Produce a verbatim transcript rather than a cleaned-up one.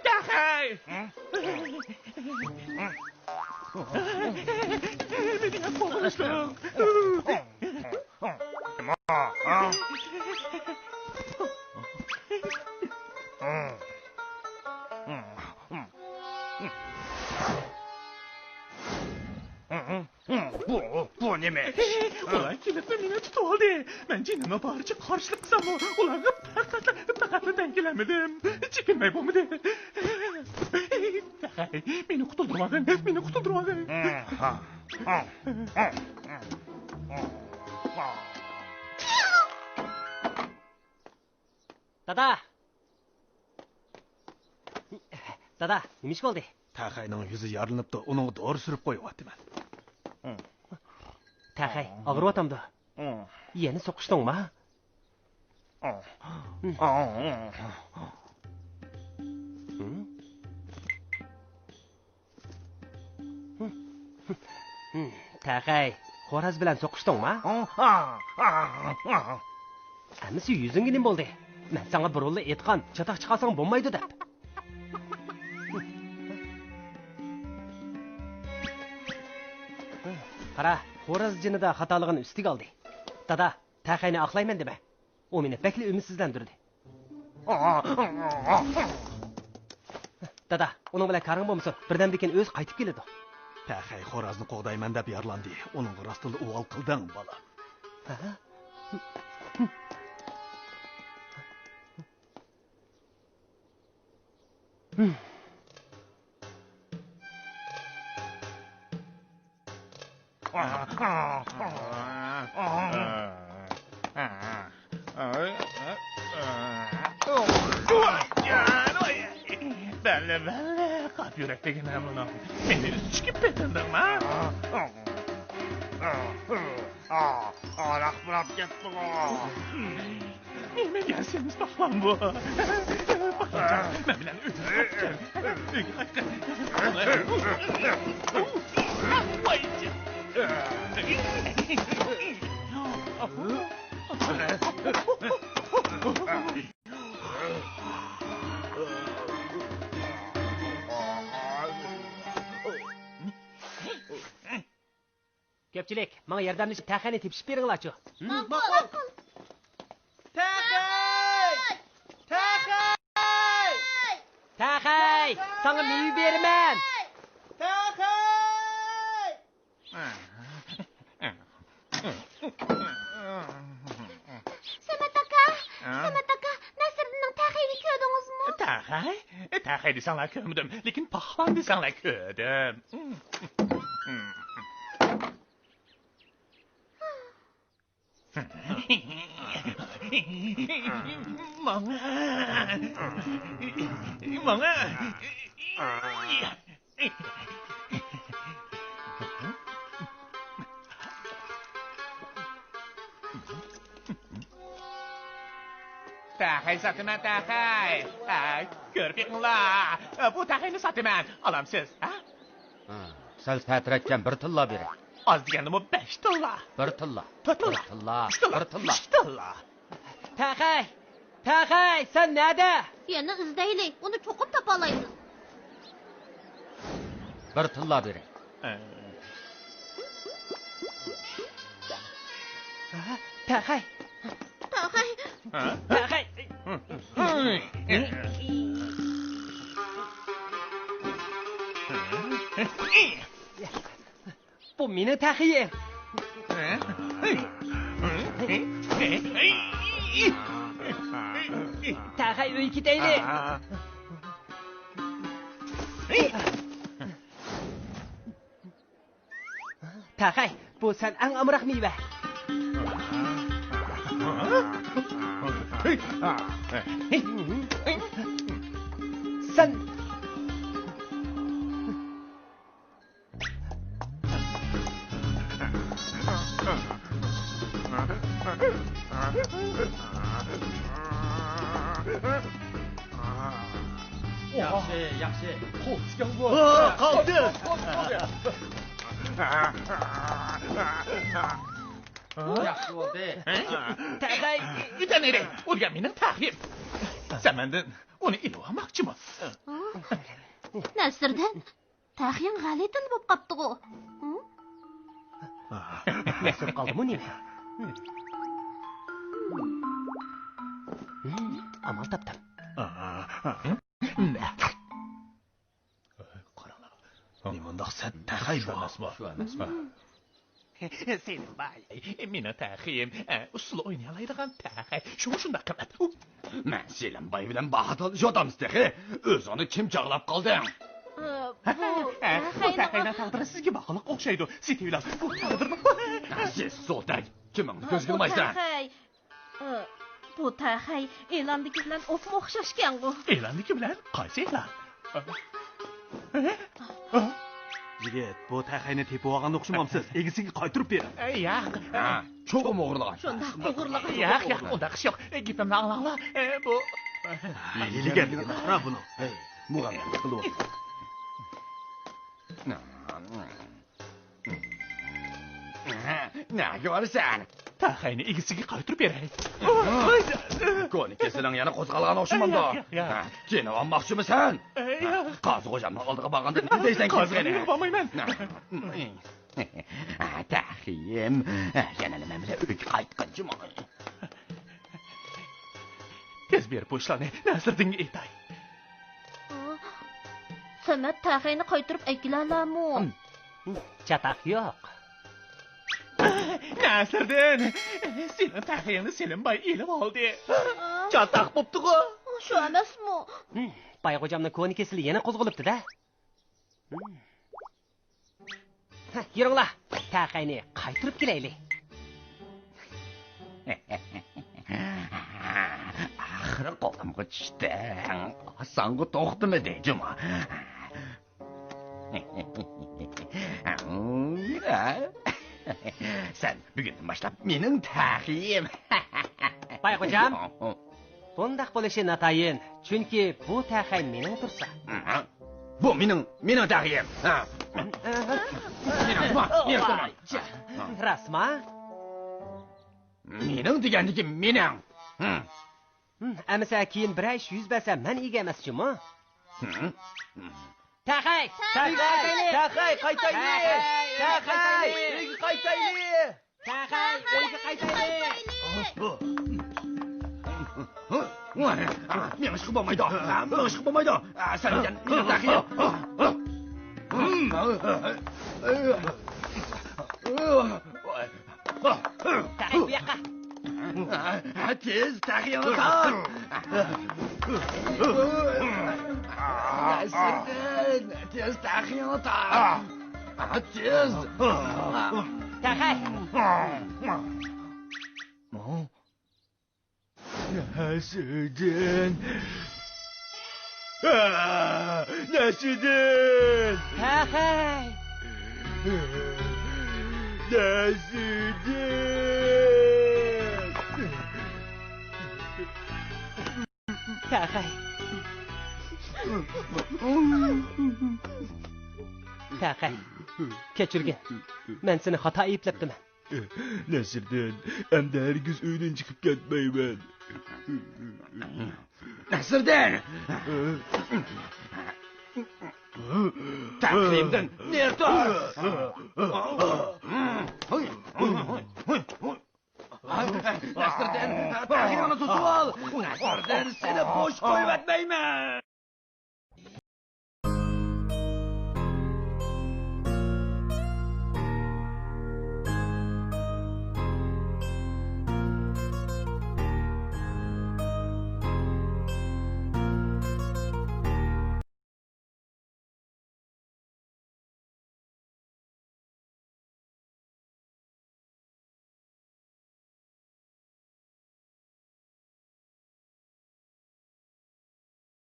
تاخەي! مېنى يەپ قوغلىشتىڭ. بۇ، بۇ نېمە ئىش؟ ئۇلار كېلىپلا مېنى تۇتۇۋالدى. مەن جېنىمنى بارىچە قارشىلىق قىلساممۇ، ئۇلارغا پەقەتلا، پەقەتلا تەڭ كېلەلمىدىم. چېكىنمەي بولمىدى. تاخەي، مېنى قۇتۇلدۇرۇۋالغىن، مېنى قۇتۇلدۇرۇۋالغىن. دادا! دادا، نېمە ئىش بولدى؟ تاخەينىڭ يۈزى يارىلىنىپتۇ، ئۇنىڭغا دورا سۈرۈپ قويۇۋاتىمەن. تاخەي، ئاغرىۋاتامدۇ؟ يەنە سوقۇشتۇڭما؟ تاخەي، خوراز بىلەن سوقۇشتۇڭما؟ ئەمىسە يۈزۈڭگە نېمە بولدى؟ مەن ساڭا بۇرۇنلا ئېيتقان، چاتاق چىقارساڭ بولمايدۇ دەپ. قارا، خوراز جېنىدا خاتالىقىنى ئۈستىگە ئالدى. دادا، تاخەينى ئاقلايمەن دېمە. ئۇ مېنى بەكلا ئۈمىدسىزلەندۈردى. دادا، ئۇنىڭ بىلەن كارىڭ بولمىسۇن، بىردەمدىن كېيىن ئۆزى قايتىپ كېلىدۇ. تاخەي خورازنى قوغدايمەن دەپ يارىلاندى. ئۇنىڭغا راستتىنلا ئۇۋال قىلدىڭ، بالام. ھە؟ بەللى، بەللى، قاپ يۈرەك دېگىنە مۇنۇ. مېنى ئۈزۈشكە پېتىندىڭما؟ ئاراق پۇراپ كەتتىغۇ. نېمە دېگەن سېمىز باغلام بۇ؟ مەن بىلەن ئۆزى قاچقىن. ئۆيگە قايتقىن. ۋاي جان. كۆپچىلىك، ماڭا ياردەملىشىپ تەخەينى تېپىشىپ بېرىڭلارچۇ. ھىم؟ ماقۇل. تەخەي! تەخەي! تەخەي! ساڭا مېۋە بېرىمەن! تەخەي! سەمەت ئاكا! ھە؟ سەمەت ئاكا، نەسىردىننىڭ تەخەينى كۆردىڭىزمۇ؟ تەخەي؟ تەخەي دېسەڭلار كۆرمىدىم، لېكىن پاخلان دېسەڭلار كۆردۈم. ماڭا. ماڭا. تەخەي ساتىمەن، تەخەي. ھە، كۆرۈپ بېقىڭلار. بۇ تەخەينى ساتىمەن. ئالامسىز، ھە؟ ھە، سەل تەتۈرەتكەن، بىر تىللا بېرەي. ئاز دېگەندىمۇ بەش تىللا. بىر تىللا. تۆت تىللا. بىر تىللا. ئۈچ تىللا. بىر تىللا. ئۈچ تىللا. تەخەي! تەخەي! سەن نەدە؟ يەنە ئىزدەيلى، ئۇنى چوقۇم تاپالايسىز. بىر تىللا بېرەي. ھە؟ تەخەي! تەخەي! ھە؟ تەخەي! بۇ مېنىڭ تەخىيىم. تەخەي ئۆيگە كېتەيلى. تەخەي، بۇ سەن ئەڭ ئامراق مېۋە. سەن ياخشى، ياخشى. قوپسىكەن بۇ. قالدى. ياخشى بولدى. تەخەي. ئۆتەن ئېرى، ئۇ دېگەن مېنىڭ تەخىيىم. سەن مەندىن ئۇنى ئېلىۋالماقچىمۇ؟ نەسىردىن، تەخىيىڭ غەلىتىلا بولۇپ قاپتىغۇ. نەسىر قالدىمۇ نېمە؟ ئامال تاپتىم. قاراڭلار. نېمانداق سەت تەخەي بۇ؟ شۇ ئەمەسمۇ؟ شۇ ئەمەسمۇ؟ سېلىمباي، مېنىڭ تەخىيىم، ئۇسسۇل ئوينىيالايدىغان تەخەي. شۇڭا شۇنداق قىممەت. مەن سېلىمباي بىلەن باھا تالىشىۋاتامسىز تېخى. ئۆزۈڭنى كىم چاغلاپ قالدىڭ؟ بۇ تەخەينىڭ تەقدىرى سىزگە باغلىق ئوخشايدۇ. سېتىۋېلىڭ. بۇ تەقدىرنىڭ. سىز سولتەك. كىمىڭنى كۆزگە ئىلمايسەن؟ بۇ تەخەي ئېلاندىكى بىلەن ئوپمۇ ئوخشاشكەنغۇ؟ ئېلاندىكى بىلەن؟ قايسى ئېلان؟ يىگىت، بۇ تەخەينى تېپىۋالغان ئوخشىمامسىز؟ ئىگىسىگە قايتۇرۇپ بېرىڭ. ياق. ھە، چوقۇم ئوغرىلىغان. شۇنداق، ئوغرىلىغان. ياق، ياق، ئۇنداق ئىش يوق. گېپىمنى ئاڭلاڭلار. بۇ ھىيلىگەرلىكىنى قارا بۇنىڭ. مۇغەللەملىك قىلىۋاتىدۇ. نەگە بارىسەن؟ تەخەينى ئىگىسىگە قايتۇرۇپ بېرەي. كونا كېسىلىڭ يەنە قوزغالغان ئوخشىمامدۇ؟ ياق، ياق، ياق. ھە، كېنىۋالماقچىمۇسەن؟ ياق. قازى خوجامنىڭ ئالدىغا بارغاندا نېمە دەيسەن؟ قازى خوجامغا بارمايمەن. تەخىيىم، يەنە مەن بىلەن ئۆيگە قايتقىنچىمۇ؟ تېز بېرىپ بۇ ئىشلارنى نەسىردىنگە ئېيتاي. سەمەت تەخەينى قايتۇرۇپ ئەكېلەلەرمۇ؟ چاتاق يوق. نەسىردىن! سېنىڭ تەخىيىڭنى سېلىمباي ئېلىۋالدى. چاتاق بوپتىغۇ؟ شۇ ئەمەسمۇ؟ بايغوجامنىڭ كونا كېسىلى يەنە قوزغىلىپتۇ-دە. ھە، يۈرۈڭلار، تەخەينى قايتۇرۇپ كېلەيلى. ئاخىرى قولۇمغا چۈشتۈڭ. ئاسانغا توختىمىدى جۇما. سەن بۈگۈندىن باشلاپ مېنىڭ تەخىيىم. بايغوجام. بۇنداق بولۇشى ناتايىن، چۈنكى بۇ تەخەي مېنىڭ تۇرسا. بۇ مېنىڭ، مېنىڭ تەخىيىم. ھە. مېنىڭ، مېنىڭ تۇرما. راستما؟ مېنىڭ دېگەندىكى مېنىڭ. ھىم، ئەمىسە كېيىن بىرەر ئىش يۈز بەرسە مەن ئىگە ئەمەس جۇمۇ. ھىم. تەخەي! تەخەي! تەخەي! قايتايلى! تەخەي! تەخەي! ئۆيگە قايتايلى! تەخەي، ئۆيگە قايتايلى! مېڭىشقا بولمايدۇ! مېڭىشقا بولمايدۇ! سەن دېگەن مېنىڭ تەخىيىم! تەخەي بۇ ياققا! تېز تەخىيىڭنى تارت! نەسىردىن، تېز تەخىيىڭنى تارت! تېز! تەخەي! نەسىردىن! نەسىردىن! تەخەي! نەسىردىن! تەخەي! تەخەي! كەچۈرگىن. مەن سېنى خاتا ئەيىبلەپتىمەن. نەسىردىن، ئەمدى ھەرگىز ئۆيدىن چىقىپ كەتمەيمەن. نەسىردىن! تەخىيىمدىن نېرى تۇر! نەسىردىن، تەخىيىڭنى توسۇۋال! نەسىردىن، سېنى بوش قويۇۋەتمەيمەن!